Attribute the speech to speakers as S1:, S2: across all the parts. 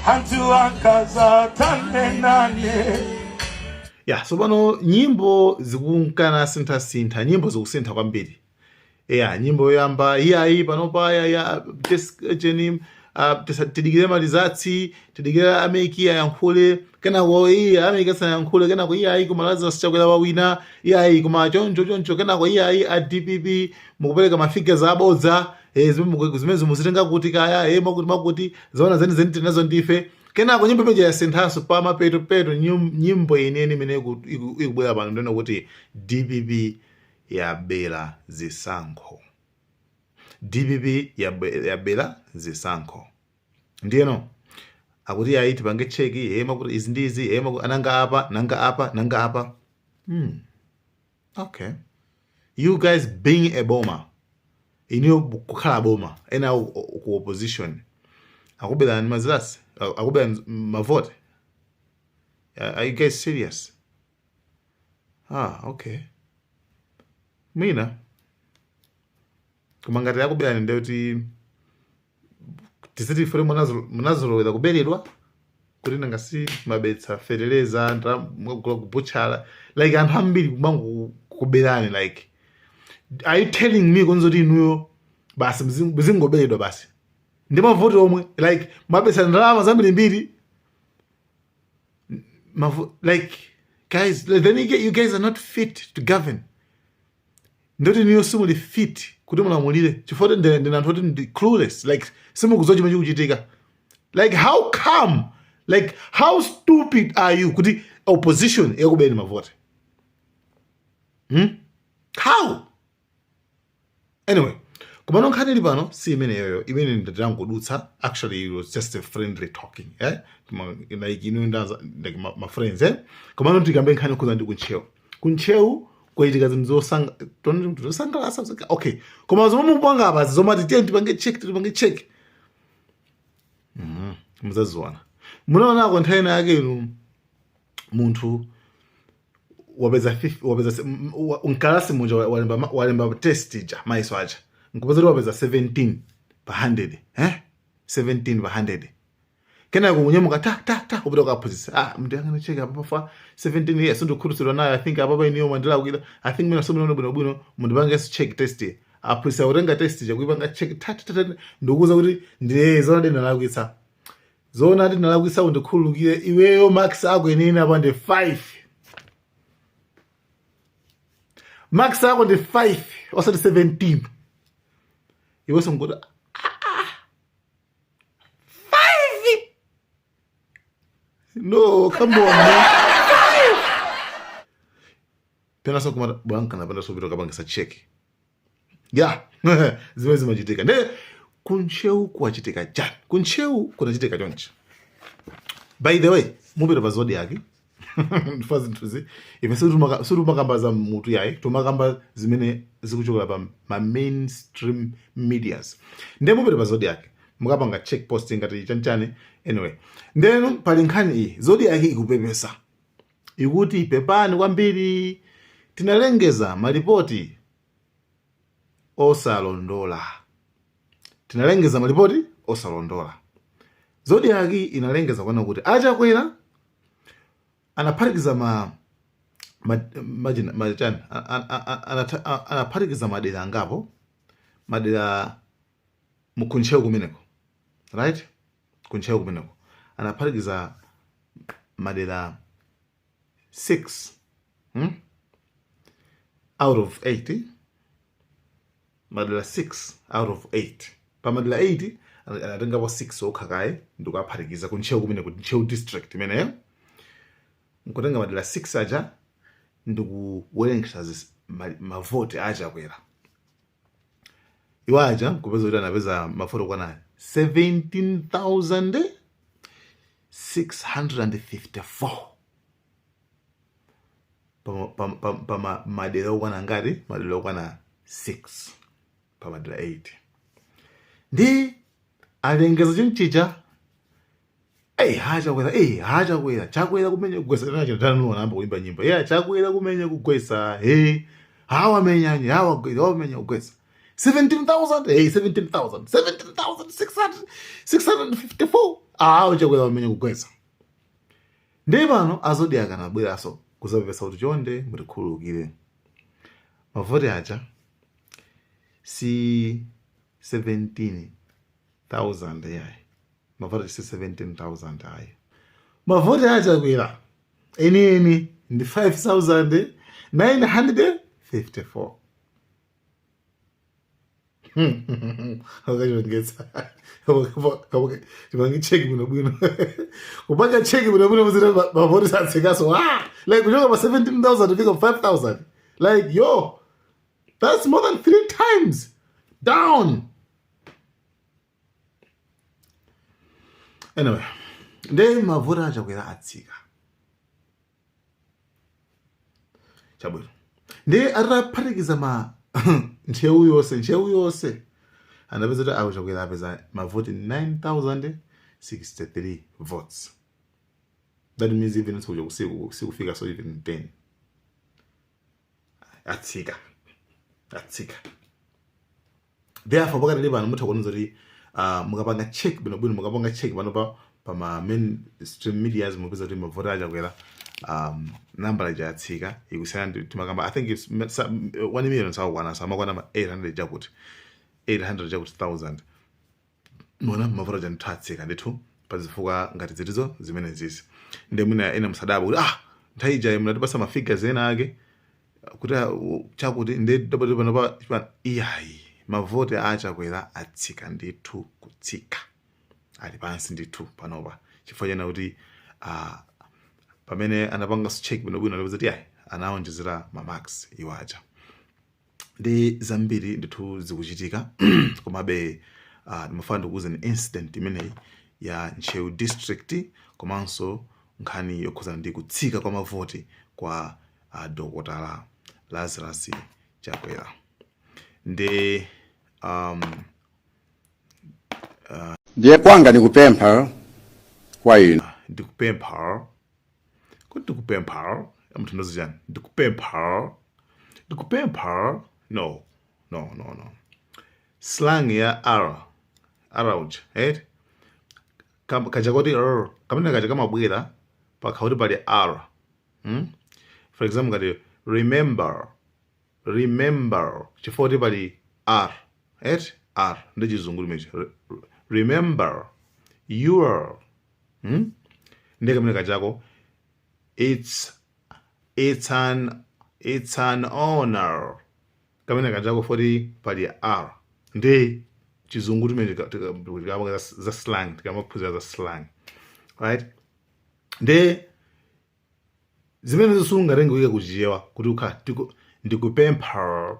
S1: Anthu akazanenane.
S2: Ya, tsopano nyimbo zikunkana sinthasintha, nyimbo zikusintha kwambiri. Ya, nyimbo yoyamba iyayi, panopa ya cheni, tidikire ma results, tidikire a MEC ayankhule. Kenako iye a MEC asayankhule, kenako iyayi, koma Lazarus Chakwera wawina. Iyayi, koma choncho choncho. Kenako iyayi, a DPP mukupereka ma figures abodza, zimene muzitenga kuti kaya, makuti makuti, zoona zenizeni tinazo ndife. Kenako nyimbo imeja yasinthanso. Pa mapeto nyimbo yeniyeni imene ikubwera pano ndiyona kuti DPP yabera zisankho, DPP yabera zisankho. Ndiyeno akuti ayi, tipange check, makuti izi ndi izi, makuti nanga apa, nanga apa, nanga apa. Okay, you guys being a boma, iniyo kukhala boma, ena ku opposition akuberani ma results, akuberani mavote. Are you guys serious? Ah, okay, mwina koma ngati akuberani, ndekuti tiziti fore munazolowera kuberedwa, kuti nanga si mabetsa feteleza, mwagula kubutchala, like anthu ambiri kumango kuberani. Like, are you telling me kunzoti inuyo basi muzingoberedwa basi ndi mavoti omwe, like mabetsa ndalama zambirimbiri, like guys, then you guys are not fit to govern. Ndoti niyo simuli fit kuti mulamulire, chifukwa ndine anthu oti ndi clueless, like simukudziwa chimene chikuchitika. Like, how come, like how stupid are you kuti opposition yakubeni mavote, How? Anyway, komano nkhani ili pano si imeneyoyo, imene ndatangodutsa. Actually, it was just a friendly talking, eh? Like inu ndaza like ma friends, eh? Komano tikambe nkhani khuza ndi kuntcheu. Kuntcheu kwachitika zinthu zosangalatsa. Okay, koma zomwe mukupanga apa, zomati tiye tipange check, tipange check, muzaziona. Munaonako nthawi ina yake inu munthu wapeza wapeza mkalasi muja walemba walemba test ija, maiso aja, nkupeza kuti wapeza 17 pa 100, eh, 17 pa 100. Kenako kunyamuka ta ta ta kupita kukaphunzitsa: "Ah, mndiyang'ana check apa pafa 17 years, sindikukhutitsidwa nayo. I think apa iniyo mandilakukira. I think mina somene bwino bwino, mundipangenso check test." Aphunzitsa kutenga test ija, kuipanga check ta ta ta, ndikuuza kuti ndiye zoona ndinalakwitsa, zoona ndinalakwitsa, undikhululukire. Iweyo marks ako inene apa ndi 5, marks ako ndi 5 osati 17. Iwenso nkuti, "Ah, 5? No, come on, man, 5." Penaso kumata bwanka napenda sopita kapangisa check ya zimene zimachitika. Nde kuntcheu kuwachitika chani? Kuntcheu kunachitika chonchi. By the way, mupita pa Zodiak ndifa zinthuzi ife sitimakamba za mutu yayi, timakamba zimene zikuchokera pa ma mainstream medias. Nde mupita pa Zodiak, mukapanga check post ngati chanchani. Anyway, ndeno pali nkhani iyi. Zodiak ikupepesa, ikuti pepani kwambiri, tinalengeza malipoti osalondola, tinalengeza malipoti osalondola. Zodiak inalengeza kwana kuti achakwera anaphatikiza ma majina machani, anaphatikiza madera angapo, madera mukuntcheu kumeneko, right? Kuntcheu kumeneko anaphatikiza madera 6, Out of 8, madera 6 out of 8. Pa madera 8 anatengapo 6 okha kaye ndikuaphatikiza kuntcheu kumeneko, Ntcheu district imeneyo, nkutenga madera 6 aja ndikuwerengesa mavoti achakwera. Iwo aja nkupeza kuti anapeza mavoti okwana 17,654 pa madera okwana ngati madera okwana 6 pa madera 8. Ndi alengeza chimchicha: "Ei, ha, Chakwera, ei, ha, Chakwera, Chakwera kumenya kugwesa." Nacho tanu anayamba kuimba nyimbo yeah, "Chakwera kumenya kugwesa, he, hawamenyanyi, hawagwesa, hawamenya kugwesa." 17,000, hey, 17,000, 17,654. Ah, Chakwera pamene kugwetsa. Ndiye pano a Zodiak anabweranso kuzapepesa kuti chonde mutikhululukire, mavoti aja si 17,000 yayi, mavoti si 17,000 ayi, mavoti a Chakwera enieni ndi 5954. Akachongetsa tipange check bwinobwino, kupanga check bwinobwino muzita mavoti satsikaso. Ah, like kuchoka pa 17,000 kufika pa 5000, like yo, that's more than three times down. Anyway, nde mavoti a Chakwera atsika. Chabwino, ndiye ataphatikiza ma Ntcheu yonse, Ntcheu yonse, anapeza kuti a Chakwera apeza mavoti 9063 votes. That means even sikufika so even 10. Atsika, atsika. Therefore pakati pano mutha kuona kuti mukapanga check bwinobwino, mukapanga check panopa pa ma mainstream medias, mupeza kuti mavoti a Chakwera nambala ija yatsika, ikusiyana ndi timakamba. I think it's 1 million sakukwana, samakwana ma 800 chakuti, 800 chakuti thousand. Mona mavoti aja ndithu atsika ndithu pazifukwa ngati zitizo zimene zizi. Ndi mwina ena musadabwe kuti ah, nthawi ija munatipasa ma figures ena ake kuti ah, chakuti ndi dabati pano pa iyayi, mavoti a Chakwera atsika ndithu, kutsika, ali pansi ndithu panopa, chifukwa chena kuti pamene anapanga check bwinobwino anapeza kuti iyayi, anaonjezera ma marks iwo aja. Ndi zambiri ndithu zikuchitika, komabe ndimafuna ndikuwuzeni incident imeneyi ya Ntcheu District, komanso nkhani yokhuzana ndi kutsika kwa mavoti kwa Dokotala Lazarus Chakwera. Ndi
S1: Ndiye kwanga nikupempha kwa inu.
S2: Ndikupempha kuti ndikupempha muthandizo chani? Ndikupempha, ndikupempha. No, no, no, no. Slang ya r, r uja, right? Kaja kuti r kamene kaja kamabwera pakha kuti pali r, For example, ngati remember, remember, chifukwa kuti pali r, right? R ndi Chizungu limechi. Remember your, Ndi kamene kachako. It's an honor, kamene kachako foti pali r. Ndi Chizungu timene tikapanga za slang, tikamaphunzira za slang, right? Ndi zimene zisungatenga kuyika kuchichewa kuti ukhala ndikupempha.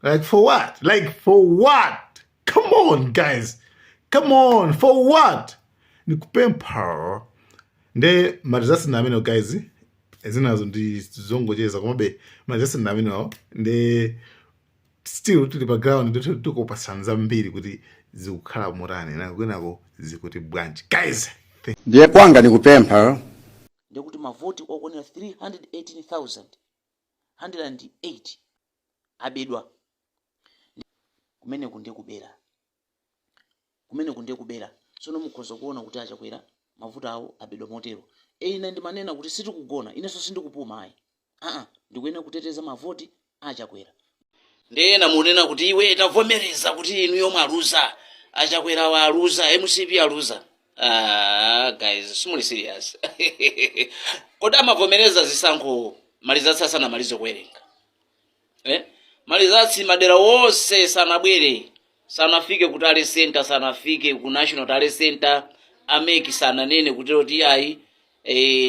S2: Like for what? Like for what? Come on guys, come on, for what? Ndikupempha. Nde matizasina amene guys, zinazo ndi zongocheza, komabe matizasina amenewo. Nde still tili pa ground ndithu, tikupasana zambiri kuti zikukhala motani, nakwinako zikuti bwanji guys.
S1: Ndiye kwanga nikupempha.
S3: Ndikuti mavoti okwanira 318,108 abedwa. Kumeneku ndiye kubera, kumeneku ndiye kubera. Tsono mukhoza kuona kuti aChakwera mavuto awo abedwa motero. Ine ndimanena kuti sitikugona, inenso sindikupuma ayi. Aa, ndikuyenera kuteteza mavoti aChakwera. Ndena munena kuti iwe tavomereza kuti inu yomwe aluza, aChakwera wa aluza, MCP aluza. Ah, guys, simuli serious. Kodi amavomereza zisankho ma results asanamalize kuwerenga, eh? Ma results madera wonse sanabwere, sanafike ku tally center, sanafike ku National Tally Center, a MEC sananene kutero kuti ayi,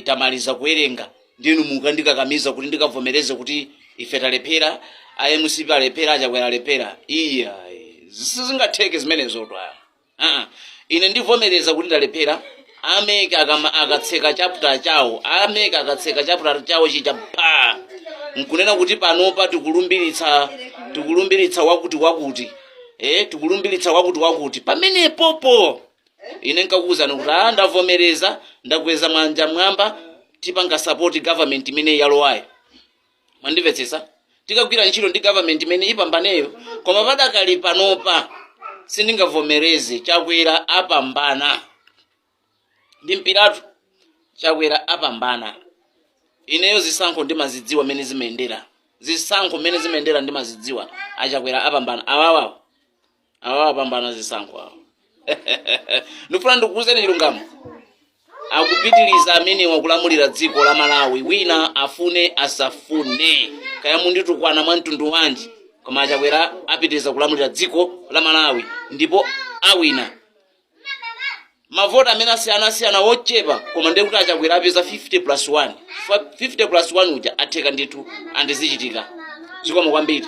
S3: tamaliza kuwerenga, ndinu mukandikakamiza kuti ndikavomereze kuti ife talephera, a MCP alephera, aChakwera alephera? Iya, sizingatheke zimenezo twa. Ine ndivomereza kuti ndalephera a MEC akatseka chapter chawo, a MEC akatseka chapter chawo chija pa nkunena kuti panopa tikulumbiritsa, tikulumbiritsa wakuti wakuti, tikulumbiritsa wakuti wakuti, pamenepopo ine nkakuwuzani kuti a ndavomereza, ndakweza manja mwamba, tipanga support government imene yalowayo. Mwandimvetsetsa? Tikagwira ntchito ndi government imene ipambaneyo, koma padakali panopa sindingavomereze. Chakwera apambana ndi mpiratu. Chakwera apambana. Ineyo zisankho ndimazidziwa mmene zimayendera. Zisankho mmene zimayendera ndimazidziwa. Achakwera apambana. Awawawo, awawa apambana zisankho awo. Ndifuna ndikuwuzeni chilungamo, akupitiliza amenewa kulamulira dziko la Malawi, wina afune asafune, kaya munditukwana mwa mtundu wanji, koma Achakwera apitiliza kulamulira dziko la Malawi ndipo awina mavoti amene asiyanasiyana wochepa, koma ndiye kuti Achakwera apeza 50 plus 1. 50 plus 1 uja atheka ndithu, andizichitika. Zikomo kwambiri.